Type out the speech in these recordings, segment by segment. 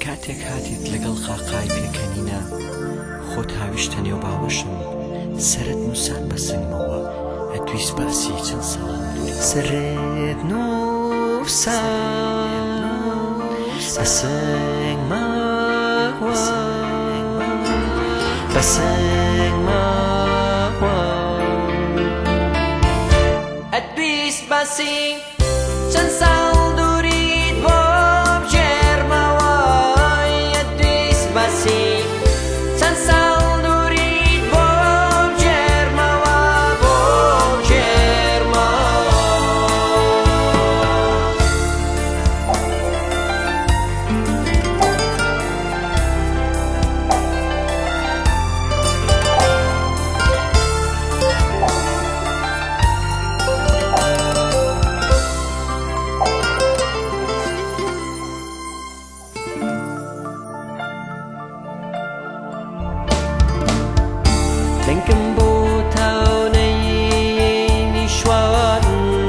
کاتێک هاتیت لەگەڵ قاقای پێکەنینە خۆت هاویشتە نێو باوەشم سەرت نووسان بە سنگمەوە ئەتویست باسی چەند ساڵان دووری سەرت نووسان بە سنگمەوە بە سنگمەوە ئەتویست باسی چەند ساڵ دووریت بۆ بگێڕمەوە ئەتویست باسی چەند ساڵ دووریت بۆ بگێڕمەوە بۆ بگێڕمەوە. دەنگم بۆ تاونەی شوان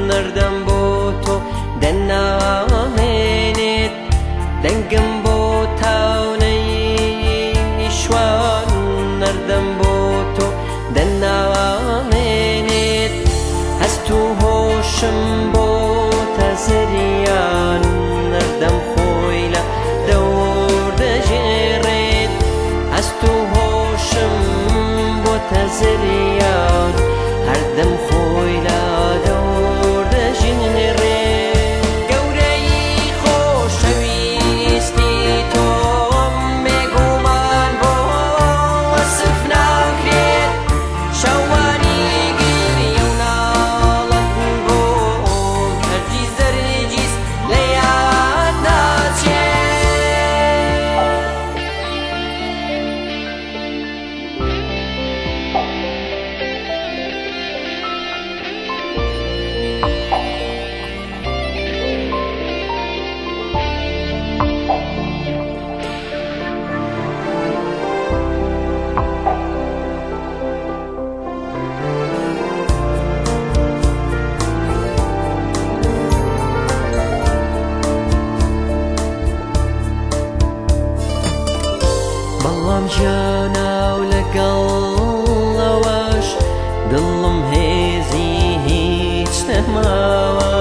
نەردەم بۆ تۆ دەنامێنێت دەنگم بۆ تاونەی شوان نەردەم بۆ تۆ دەنامێنێت هەست و هۆشم بۆ تەزریان نەردەم خۆی لە دەور دەژێڕێت هەست و هۆشم بۆ تەزریان هەردەم خۆی لە دەور دەژێڕێت گەورەی خۆشەویستی تۆم بێگومان بۆ وەسف ناکرێت شەوانی گریە و ناڵەت بۆم هەرگیز دەرگیز لە یاد ناچێت. بەڵام ژیاناو لەگەڵ ئەوەش دڵم هێزی هیچ نەماوە.